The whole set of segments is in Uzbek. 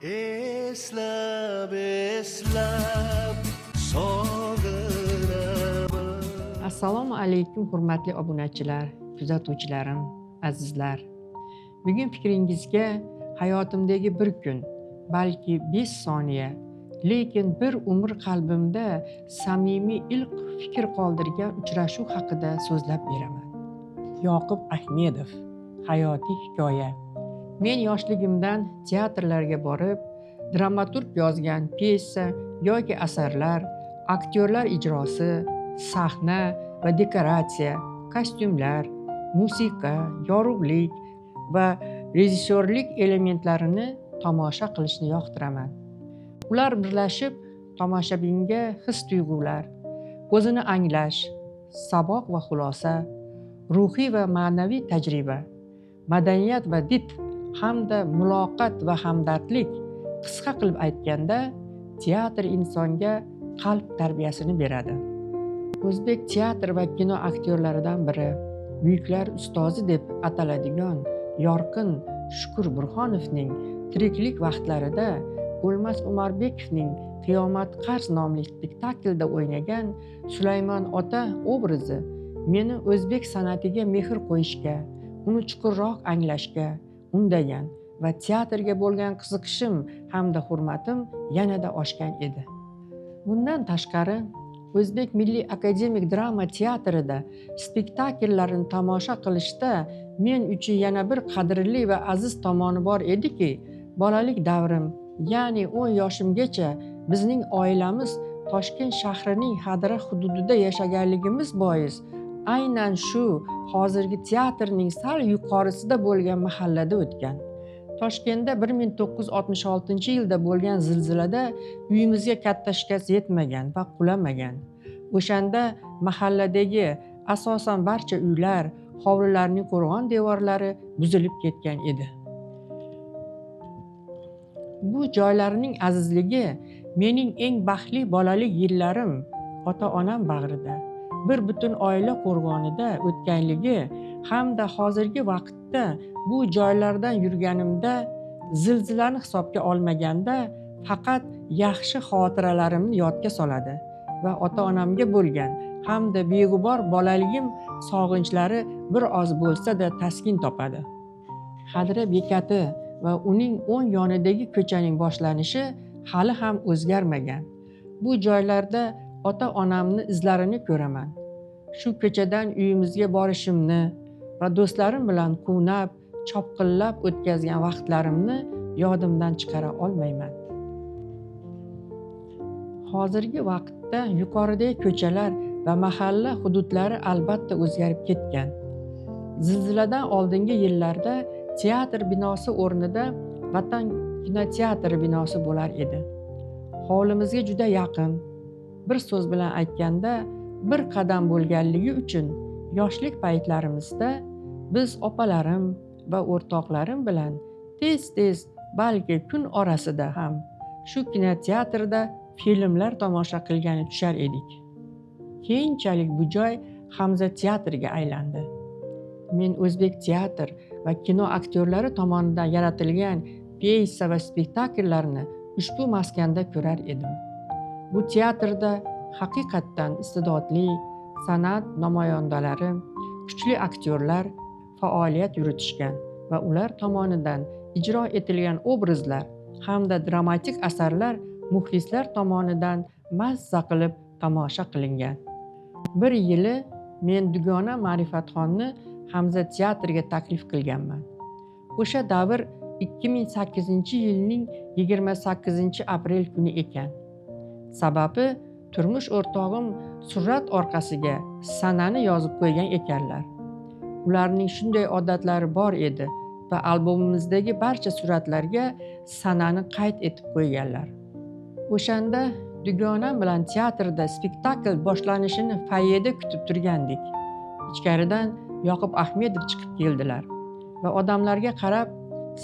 Eslab eslab sog'inaman. Assalomu alaykum, hurmatli obunachilar, kuzatuvchilarim, azizlar. Bugun fikringizga hayotimdagi bir kun, balki 5 soniya, lekin bir umr qalbimda samimiy ilk fikr qoldirgan uchrashuv haqida so'zlab beraman. Yoqub Ahmedov hayotiy hikoya. Men yoshligimdan teatrlarga borib, dramaturg yozgan pyesa yoki asarlar, aktyorlar ijrosi, sahna va dekoratsiya, kostyumlar, musiqa, yorug'lik va rejissyorlik elementlarini tomosha qilishni yoqtiraman. Ular birlashib tomoshabinga his-tuyg'ular, o'zini anglash, saboq va xulosa, ruhiy va ma'naviy tajriba, madaniyat va did hamda muloqot va hamdardlik, qisqa qilib aytganda, teatr insonga qalb tarbiyasini beradi. O'zbek teatr va kino aktyorlaridan biri, buyuklar ustozi deb ataladigan yorqin Shukur Burhonovning tiriklik vaqtlarida O'lmas Umarbekovning Qiyomat qarz nomli spektaklda o'ynagan Sulaymon ota obrazi meni o'zbek san'atiga mehr qo'yishga, uni chuqurroq anglashga undagan va teatrga bo'lgan qiziqishim hamda hurmatim yanada oshgan edi. Bundan tashqari, O'zbek Milliy akademik drama teatrida spektakllarni tomosha qilishda men uchun yana bir qadrli va aziz tomoni bor ediki, bolalik davrim, ya'ni 10 yoshimgacha bizning oilamiz Toshkent shahrining Xadra hududida yashaganligimiz bois aynan shu hozirgi teatrning sal yuqorisida bo'lgan mahallada o'tgan. Toshkentda 1966-yilda bo'lgan zilzilada uyimizga katta shikast yetmagan va qulamagan. O'shanda mahalladagi asosan barcha uylar, hovlilarning qo'rg'on devorlari buzilib ketgan edi. Bu joylarning azizligi mening eng baxtli bolalik yillarim ota-onam bag'rida, bir butun oila qo'rg'onida o'tganligi hamda hozirgi vaqtda bu joylardan yurganimda zilzilani hisobga olmaganda faqat yaxshi xotiralarimni yodga soladi va ota-onamga bo'lgan hamda beg'ubor bolaligim sog'inchlari bir oz bo'lsa-da taskin topadi. Xadra bekati va uning o'ng yonidagi ko'chaning boshlanishi hali ham o'zgarmagan. Bu joylarda ota-onamni izlarini ko'raman. Shu ko'chadan uyimizga borishimni va do'stlarim bilan quvnab, chopqillab o'tkazgan vaqtlarimni yodimdan chiqara olmayman. Hozirgi vaqtda yuqoridagi ko'chalar va mahalla hududlari albatta o'zgarib ketgan. Zilziladan oldingi yillarda teatr binosi o'rnida Vatan kinoteatri binosi bo'lar edi. Hovlimizga juda yaqin, bir so'z bilan aytganda bir qadam bo'lganligi uchun yoshlik paytlarimizda biz opalarim va o'rtoqlarim bilan tez-tez, balki kun orasida ham shu kinoteatrda filmlar tomosha qilgani tushar edik. Keyinchalik bu joy Hamza teatriga aylandi. Men o'zbek teatr va kino aktyorlari tomonidan yaratilgan pyesa va spektakllarni ushbu maskanda ko'rar edim. Bu teatrda haqiqatdan iste'dodli san'at namoyandalari, kuchli aktyorlar faoliyat yuritishgan va ular tomonidan ijro etilgan obrazlar hamda dramatik asarlar muxlislar tomonidan mazza qilib tomosha qilingan. Bir yili men dugona Ma'rifatxonni Hamza teatriga taklif qilganman. O'sha davr 2008-yilning 28-aprel kuni ekan. Sababi turmush o'rtog'im surat orqasiga sanani yozib qo'ygan ekanlar. Ularning shunday odatlari bor edi va albomimizdagi barcha suratlarga sanani qayd etib qo'yganlar. O'shanda dugonam bilan teatrda spektakl boshlanishini foyeda kutib turgandik. Ichkaridan Yoqub Ahmedov chiqib keldilar va odamlarga qarab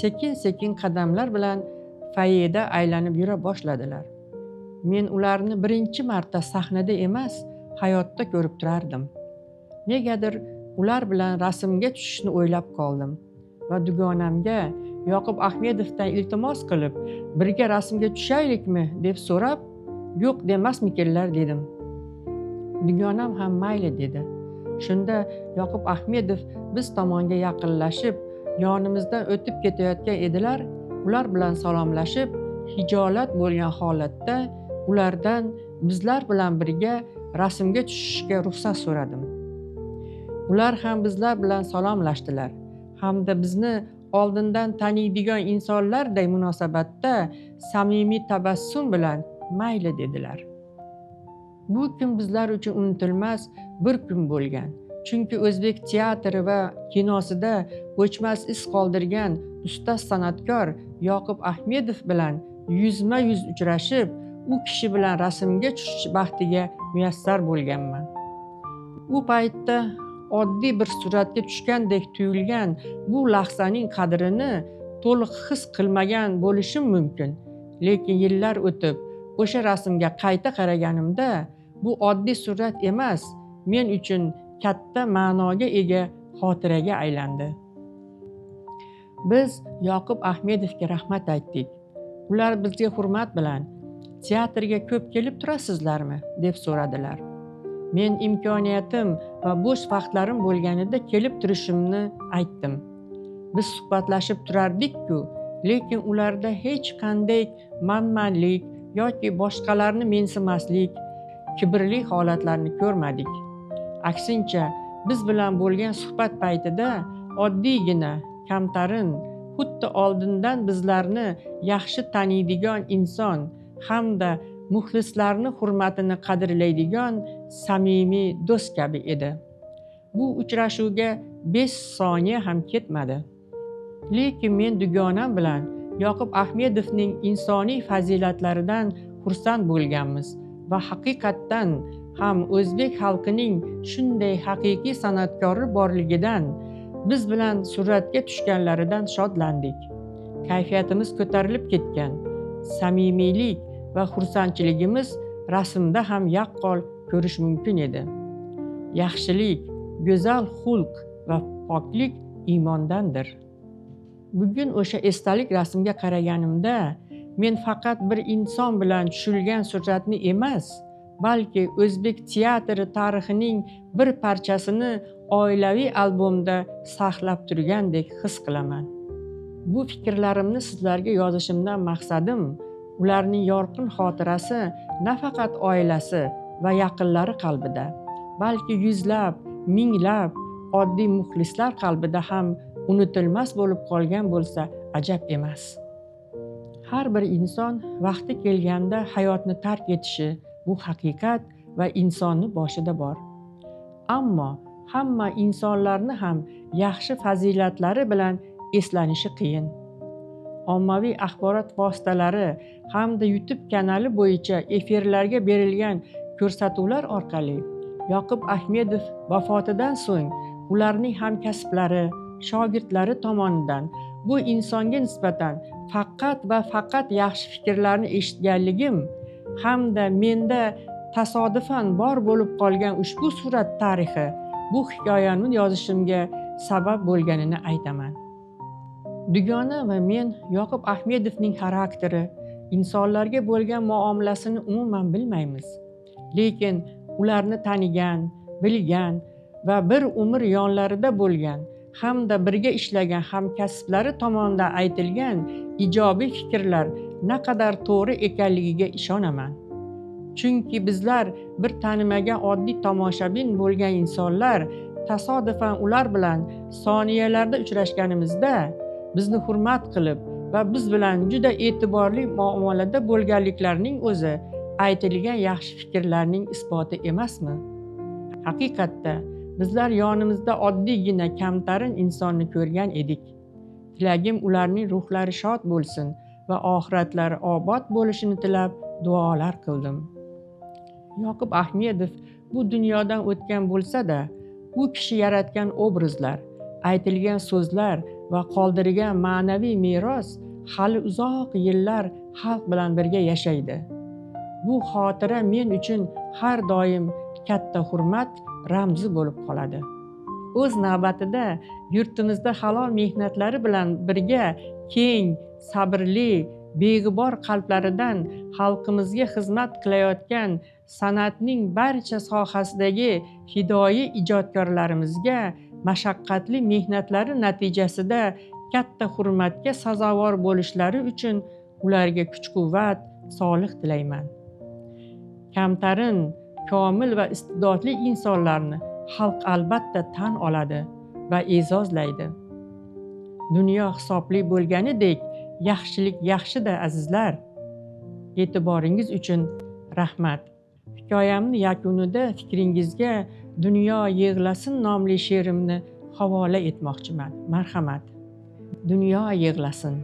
sekin-sekin qadamlar bilan foyeda aylanib yura boshladilar. Men ularni birinchi marta sahnada emas, hayotda ko'rib turardim. Negadir ular bilan rasmga tushishni o'ylab qoldim va dugonamga Yoqub Ahmedovdan iltimos qilib, birga rasmga tushaylikmi deb so'rab, yo'q demasmikinlar dedim. Dugonam ham mayli dedi. Shunda Yoqub Ahmedov biz tomonga yaqinlashib, yonimizdan o'tib ketayotgan edilar. Ular bilan salomlashib, hijolat bo'lgan holatda ulardan bizlar bilan birga rasmga tushishga ruxsat so'radim. Ular ham bizlar bilan salomlashdilar hamda bizni oldindan taniydigan insonlarday munosabatda samimiy tabassum bilan mayli dedilar. Bu kun bizlar uchun unutilmas bir kun bo'lgan. Chunki o'zbek teatri va kinosida o'chmas iz qoldirgan ustoz san'atkor Yoqub Ahmedov bilan yuzma-yuz uchrashib, u kishi bilan rasmga tushish baxtiga muyassar bo'lganman. U paytda oddiy bir suratga tushgandek tuyulgan bu lahzaning qadrini to'liq his qilmagan bo'lishim mumkin. Lekin yillar o'tib o'sha rasmga qayta qaraganimda bu oddiy surat emas, men uchun katta ma'noga ega xotiraga aylandi. Biz Yoqub Ahmedovga rahmat aytdik. Ular bizga hurmat bilan teatrga ko'p kelib turasizlarmi deb so'radilar. Men imkoniyatim va bo'sh vaqtlarim bo'lganida kelib turishimni aytdim. Biz suhbatlashib turardik-ku, lekin ularda hech qanday manmanlik yoki boshqalarni mensimaslik, kibrli holatlarni ko'rmadik. Aksincha, biz bilan bo'lgan suhbat paytida oddiygina, kamtarin, xuddi oldindan bizlarni yaxshi taniydigan inson hamda muxlislarni hurmatini qadrlaydigan samimiy do'st kabi edi. Bu uchrashuvga 5 soniya ham ketmadi. Lekin men dugonam bilan Yoqub Ahmedovning insoniy fazilatlaridan xursand bo'lganmiz va haqiqatdan ham o'zbek xalqining shunday haqiqiy san'atkori borligidan, biz bilan suratga tushganlaridan shodlandik. Kayfiyatimiz ko'tarilib ketgan, samimiylik va xursandchiligimiz rasmda ham yaqqol ko'rish mumkin edi. Yaxshilik, go'zal xulq va poklik iymondandir. Bugun o'sha esdalik rasmga qaraganimda men faqat bir inson bilan tushilgan suratni emas, balki o'zbek teatri tarixining bir parchasini oilaviy albomda saqlab turgandek his qilaman. Bu fikrlarimni sizlarga yozishimdan maqsadim ularning yorqin xotirasi nafaqat oilasi va yaqinlari qalbida, balki yuzlab, minglab oddiy muxlislar qalbida ham unutilmas bo'lib qolgan bo'lsa ajab emas. Har bir inson vaqti kelganda hayotni tark etishi bu haqiqat va insonni boshida bor. Ammo hamma insonlarni ham yaxshi fazilatlari bilan eslanishi qiyin. Ommaviy axborot vositalari hamda YouTube kanali bo'yicha efirlarga berilgan ko'rsatuvlar orqali Yoqub Ahmedov vafotidan so'ng ularning hamkasblari, shogirdlari tomonidan bu insonga nisbatan faqat va faqat yaxshi fikrlarni eshitganligim hamda menda tasodifan bor bo'lib qolgan ushbu surat tarixi bu hikoyani yozishimga sabab bo'lganini aytaman. Dugona va men Yoqub Ahmedovning xarakteri, insonlarga bo'lgan muomalasini umuman bilmaymiz. Lekin ularni tanigan, bilgan va bir umr yonlarida bo'lgan hamda birga ishlagan hamkasblari tomonidan aytilgan ijobiy fikrlar naqadar to'g'ri ekanligiga ishonaman. Chunki bizlar bir tanimagan oddiy tomoshabin bo'lgan insonlar tasodifan ular bilan soniyalarda uchrashganimizda bizni hurmat qilib va biz bilan juda e'tiborli muomalada bo'lganliklarining o'zi aytilgan yaxshi fikrlarning isboti emasmi? Haqiqatda bizlar yonimizda oddiygina kamtarin insonni ko'rgan edik. Tilagim ularning ruhlari shod bo'lsin va oxiratlari obod bo'lishini tilab duolar qildim. Yoqub Ahmedov bu dunyodan o'tgan bo'lsa-da, u kishi yaratgan obrazlar, aytilgan so'zlar va qoldirgan ma'naviy meros hali uzoq yillar xalq bilan birga yashaydi. Bu xotira men uchun har doim katta hurmat ramzi bo'lib qoladi. O'z navbatida yurtimizda halol mehnatlari bilan birga Keng, sabrli, beg'ubor qalblaridan xalqimizga xizmat qilayotgan san'atning barcha sohasidagi fidoyi ijodkorlarimizga mashaqqatli mehnatlari natijasida katta hurmatga sazovor bo'lishlari uchun ularga kuch-quvvat, sog'liq tilayman. Kamtarin, komil va iste'dodli insonlarni xalq albatta tan oladi va e'zozlaydi. Dunyo hisobli bo'lganidek, yaxshilik yaxshida, azizlar. E'tiboringiz uchun rahmat. Hikoyamni yakunida fikringizga Dunyo yig'lasin nomli she'rimni havola etmoqchiman. Marhamat. Dunyo yig'lasin.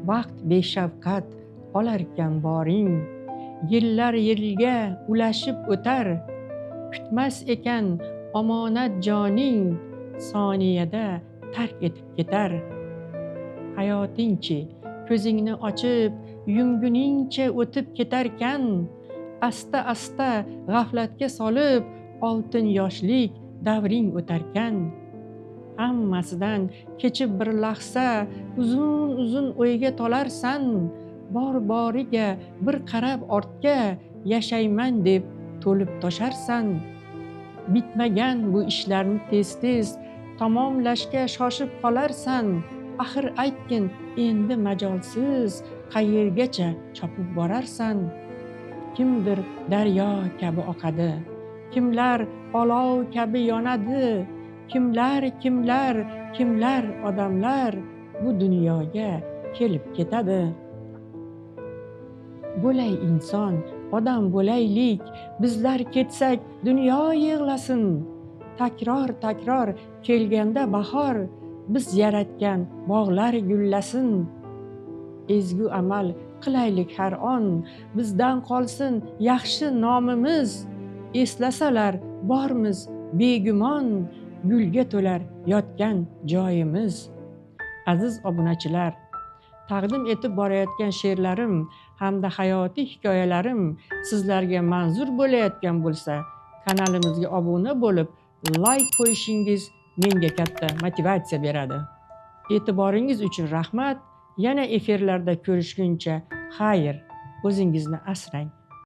Vaqt beshafqat olarkan boring. Yillar yilga ulashib o'tar. Kutmas ekan omonat joning, soniyada tark etib ketar. Hayotingchi ko'zingni ochib yumguningcha o'tib ketarkan, asta-asta g'aflatga solib oltin yoshlik davring o'tarkan. Hammasidan kechib bir lahza uzun-uzun o'yga tolarsan, bor-boriga bir qarab ortga yashayman deb to'lib tosharsan. Bitmagan bu ishlarni tez-tez tamomlashga shoshib qolarsan. Axir aytgin, endi majolsiz qayergacha chopib borarsan? Kimdir daryo kabi oqadi, kimlar olov kabi yonadi, kimlar, kimlar, kimlar odamlar bu dunyoga kelib ketadi. Bo'lay inson, odam bo'laylik, bizlar ketsak dunyo yig'lasin. Takror takror kelganda bahor, biz yaratgan bog'lar gullasin. Ezgu amal qilaylik har on, bizdan qolsin yaxshi nomimiz. Eslasalar bormiz begumon, gulga to'lar yotgan joyimiz. Aziz obunachilar, taqdim etib borayotgan she'rlarim hamda hayotiy hikoyalarim sizlarga manzur bo'layotgan bo'lsa, kanalimizga obuna bo'lib, like qo'yishingiz menga katta motivatsiya beradi. E'tiboringiz uchun rahmat. Yana efirlarda ko'rishguncha xayr, o'zingizni asrang.